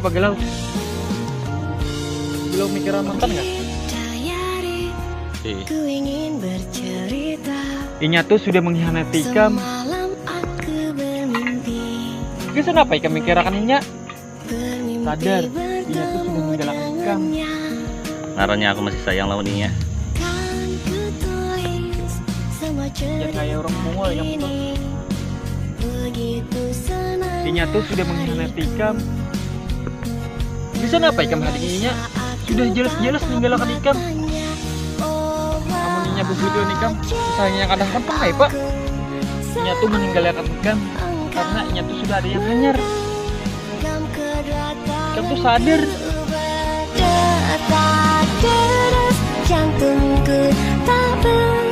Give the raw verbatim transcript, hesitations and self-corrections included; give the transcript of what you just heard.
Pagelau. Belum mikiran mantan nggak? Ih, Inya tuh sudah mengkhianati ikam. Geus kenapa ikam mikirakan inya? Sadar, inya tuh sudah meninggalkan ikam. Ngarannya aku masih sayang lawan inya. Ya kayak orang Mongol yang itu. Inya tuh sudah mengkhianati ikam. Bisa apa ikam hadinginya? Sudah jelas-jelas meninggalkan ikam. Namun inya bebujuan ikam, sayangnya kadang kan pakai pak. Inya tuh meninggalkan ikam karena inya tuh sudah ada yang hanyar. Ikam tuh sadar. Detak deras jantungku tak ber